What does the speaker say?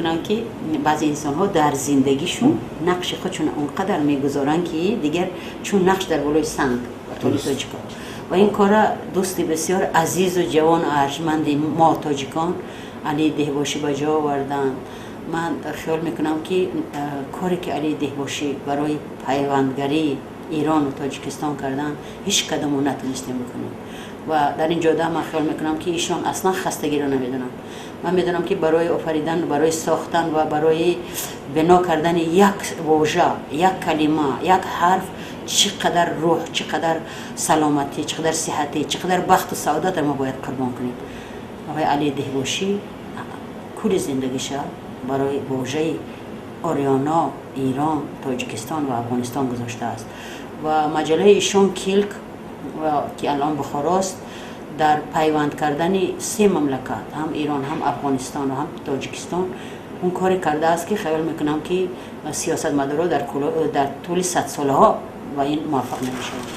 Мекунам, ки баъзе инсонҳо дар зиндагишон нақши худшон он қадар мегузоранд, ки дигар чун нақш дар болои санг, ба қавли тоҷикон. Ва ин кора дӯсти бисёр азизу ҷавону арҷманди мо, тоҷикон, Али Деҳбошӣ ба ҷо оварданд. Ман хиёл мекунам, ки коре ки Али Деҳбошӣ барои пайвандгарии Ирону Тоҷикистон карданд, ҳеҷ кадомо натонистем бикунем. Ва дар ин ҷода ман хиёл мекунам, ки ишон аслан хастагиро намедонанд. Ман медонам, ки барои офаридан, барои сохтан ва барои бино кардани як вожа, як калима, як ҳарф чӣ қадар рӯҳ, чӣ қадар саломатӣ, чӣ қадар сиҳатӣ, чӣ қадар бахту саодатро мо бояд қурбон кунем. Оқои Али Деҳбошӣ кулли зиндагиша барои вожаи Ориёно, Ирон, Тоҷикистон ва Афғонистон гузоштааст. Ва маҷаллаи ишон «Килк», ки алон Бухорост, дар пайванд кардани се мамлакат, ҳам Ирон, ҳам Афғонистон ва ҳам Тоҷикистон, он коре кардааст, ки хаёл мекунам, ки сиёсатмадорҳо дар тӯли садсолаҳо ба ин муваффақ намешаванд.